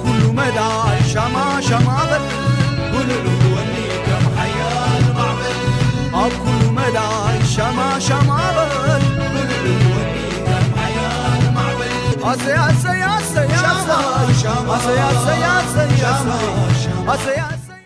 ኩሉ መዳይ ሻማ ሻማ በል፣ ጉልሉ ወኒ ከም ሓያል ማዕበል። ኣብ ኩሉ መዳይ ሻማ ሻማ በል፣ ጉልሉ ወኒ ከም ሓያል ማዕበል። ኣሰይ ኣሰይ ኣሰይ ኣሰይ፣ ኣሰይ ኣሰይ ኣሰይ ኣሰይ፣ ኣሰይ ኣሰይ።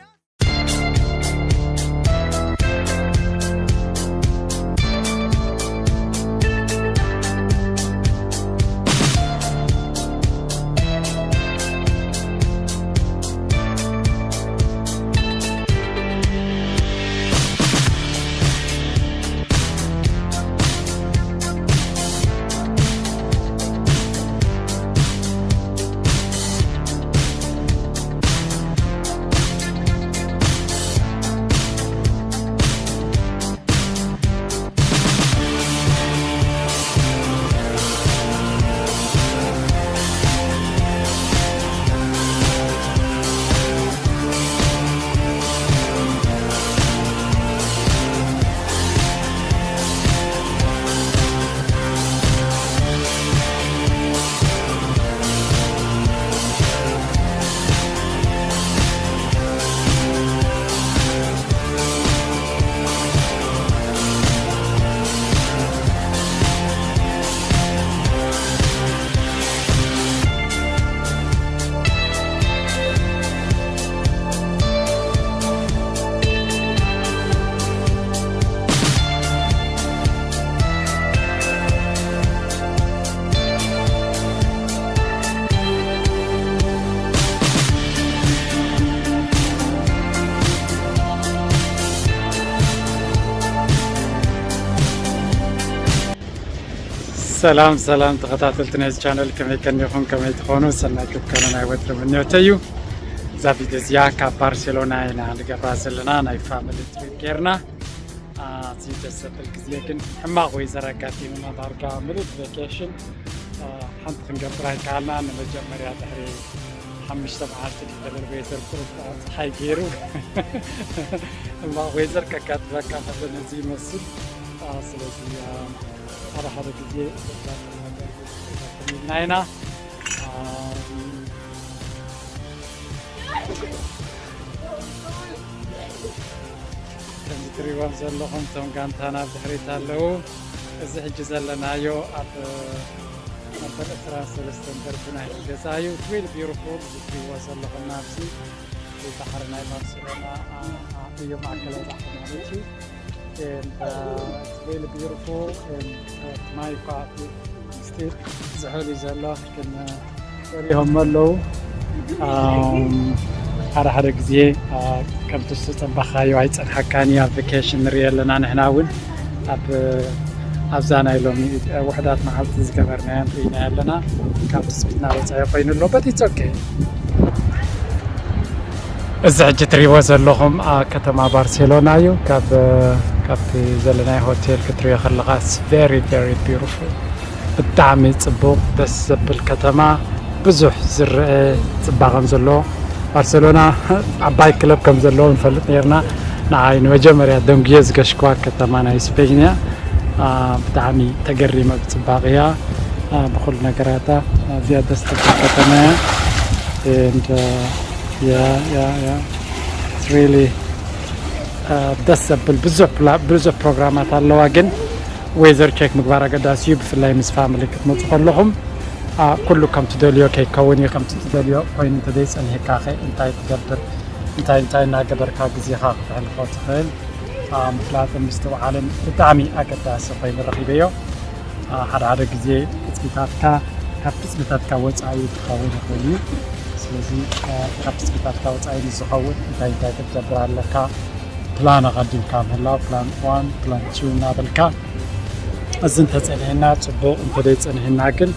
ሰላም ሰላም ተኸታተልቲ ናይዚ ቻነል፣ ከመይ ቀኒኹም? ከመይ ትኾኑ? ሰናይ ክትኮኑ ናይ ወትሪ ምንዮተይ እዩ። እዛ ቪድዮ እዚኣ ካብ ባርሴሎና ኢና ንገብራ ዘለና፣ ናይ ፋሚሊ ትሪፕ ጌርና። ኣዝዩ ደስ ዘብል ግዜ፣ ግን ሕማቕ ወይዘር ኣጋጢሙና፣ ዳርጋ ምሉእ ቬኬሽን ሓንቲ ክንገብር ኣይከኣልና። ንመጀመርያ ድሕሪ ሓሙሽተ መዓልቲ ድሕሪ ወይዘር ቁሩብ ጸሓይ ገይሩ ሕማቕ ወይዘር ከጋጥመካ ከሎ ነዚ ይመስል። ስለዚ ሓደ ሓደ ግዜ ዘጋጥም ነገር ኢልና ኢና። ከምዚ ትሪእዎም ዘለኹም እቶም ጋንታና ኣብ ድሕሪት ኣለዉ። እዚ ሕጂ ዘለናዮ ኣብ ነበር ዕስራን ሰለስተን ደርቢ ናይቲ ገዛ እዩ። It's really beautiful። እዚ ትሪእዎ ዘለኹም ናብዚ ባሕሪ ናይ ባርሴሎና፣ አ፣ አ፣ እዩ፣ ማእከላይ ባሕሪ ማለት እዩ። And, uh, it's really beautiful and, uh, ማይ እኳ እቲ ስቴት ዝሑል እዩ ዘሎ፣ ግን፣ uh፣ ፈሪሆም ኣለዉ። ኣም፣ ሓደ ሓደ ግዜ፣ አ፣ ከምቲ ዝተጸበኻዮ ኣይጸንሓካን እዩ። ኣብ ቬኬሽን ንርኢ ኣለና። ንሕና እውን ኣብ፣ ኣብዛ ናይ ሎሚ፣ አ፣ ውሑዳት መዓልቲ ዝገበርናዮ ንርኢ ኣለና። ካብ ትጽቢትና ወጻኢ ኮይኑ ኣሎ። But it's okay። እዚ ሕጂ ትሪእዎ ዘለኹም፣ አ፣ ከተማ ባርሴሎና እዩ። ካብ፣ አ፣ ካብቲ ዘለናዮ ሆቴል ክትሪኦ ከለኻ፣ it's very, very beautiful። ብጣዕሚ ጽቡቕ፣ ደስ ዘብል ከተማ፣ ብዙሕ ዝረአ ጽባቐን ዘለዎ። ባርሴሎና ዓባይ ክለብ ከም ዘለዎ ንፈልጥ ነርና። ንዓይ ንመጀመርያ ደንጉየ ዝገሽክዋ ከተማ ናይ ስፔን እያ። አ፣ ብጣዕሚ ተገሪመ ብጽባቐያ፣ አ፣ ብኹሉ ነገራታ። ኣዝያ ደስ ትብል ከተማ እያ። And, አ፣ ያ፣ ያ፣ ያ። It's really፣ አ፣ ደስ ዘብል ብዙሕ ፕላ-፣ ብዙሕ ፕሮግራማት ኣለዋ፣ ግን ዌዘር ቼክ ምግባር ኣገዳሲ እዩ፣ ብፍላይ ምስ ፋሚሊ ክትመፁ ከለኹም። አ፣ ኩሉ ከም ትደልዮ ከይከውን እዩ፣ ከም ትደልዮ ኮይኑ እንተዘይፀኒሕካ ኸ እንታይ ትገብር? እንታይ እንታይ እናገበርካ ግዜኻ ክተሕልፎ ትኽእል? አ፣ ምፍላጥን ምስትውዓልን ብጣዕሚ ኣገዳሲ ኮይኑ ረኺበዮ። አ፣ ሓደ ሓደ ግዜ ትፅቢታትካ ካብ ትፅቢታትካ ወፃኢ ክኸውን ይኽእል እዩ። ስለዚ፣ አ፣ ካብ ትፅቢታትካ ወፃኢ ንዝኸውን እንታይ እንታይ ክትገብር ኣለካ? ፕላን ኣቐዲምካ ምህላው፣ ፕላን ዋን፣ ፕላን ቱ እናበልካ፣ እዚ እንተጸኒሕና ጽቡቕ፣ እንተዘይጸኒሕና ግን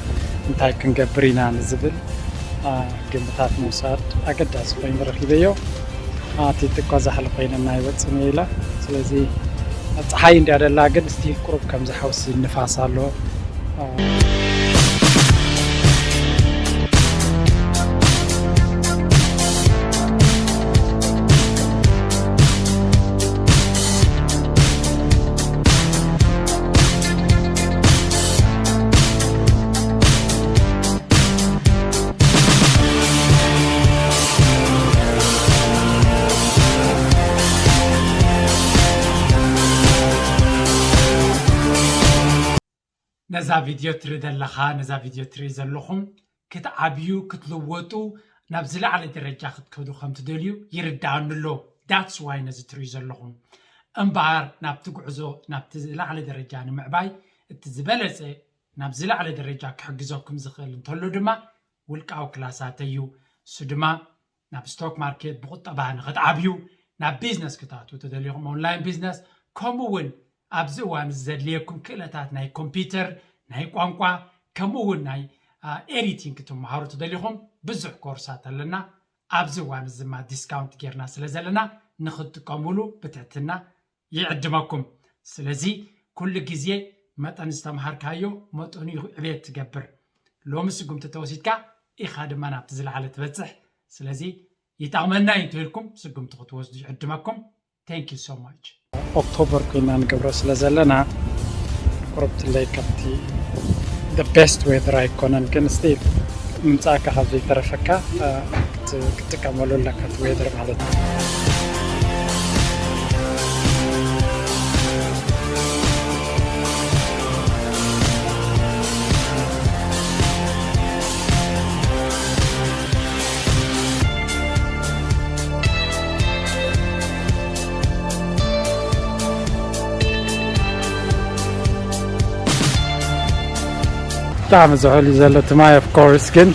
እንታይ ክንገብር ኢና ንዝብል፣ አ፣ ግምታት ምውሳድ ኣገዳሲ ኮይኑ ረኺበዮ። ኣቲ ትጓዛሕሊ ኮይነና ይወጽእ ኢላ። ስለዚ ጸሓይ እንድያ ደላ፣ ግን ስቲል ቁሩብ ከምዚ ሓውሲ ንፋስ ኣሎ። ነዛ ቪድዮ ትርኢ ዘለኻ፣ ነዛ ቪድዮ ትርኢ ዘለኹም ክትዓብዩ፣ ክትልወጡ፣ ናብ ዝለዓለ ደረጃ ክትከዱ ከም ትደልዩ ይርድኣኒ ኣሎ። That's why ነዚ ትርእዩ ዘለኹም። እምበኣር ናብቲ ጉዕዞ ናብቲ ዝለዓለ ደረጃ ንምዕባይ እቲ ዝበለጸ ናብ ዝለዓለ ደረጃ ክሕግዘኩም ዝኽእል እንተሎ ድማ ውልቃዊ ክላሳተይ እዩ። እሱ ድማ ናብ ስቶክ ማርኬት ብቁጠባ ንክትዓብዩ፣ ናብ ቢዝነስ ክትኣትዉ ተደሊኹም ኦንላይን ቢዝነስ፣ ከምኡ እውን ኣብዚ እዋን እዚ ዘድልየኩም ክእለታት ናይ ኮምፒውተር፣ ናይ ቋንቋ፣ ከምኡ እውን ናይ ኤዲቲንግ ክትመሃሩ ተደሊኹም ብዙሕ ኮርሳት ኣለና። ኣብዚ እዋን እዚ ድማ ዲስካውንት ጌርና ስለ ዘለና ንክትጥቀሙሉ ብትሕትና ይዕድመኩም። ስለዚ ኩሉ ግዜ መጠን ዝተምሃርካዮ መጠኑ እዩ ዕቤት ትገብር። ሎሚ ስጉምቲ ተወሲድካ ኢኻ ድማ ናብቲ ዝለዓለ ትበጽሕ። ስለዚ ይጠቕመና እዩ እንተኢልኩም ስጉምቲ ክትወስዱ ይዕድመኩም። Thank you so much። ኦክቶበር ኮይና ንገብሮ ስለ ዘለና ቁርብትለይ ካብቲ the best weather ኣይኮነን፣ ግን ስቲል ምምፃእካ ካብ ዘይተረፈካ ክትጥቀመሉ ኣለካ እቲ ዌዘር ማለት እዩ። ብጣዕሚ ዝሑል እዩ ዘሎ እቲ ማይ of course፣ ግን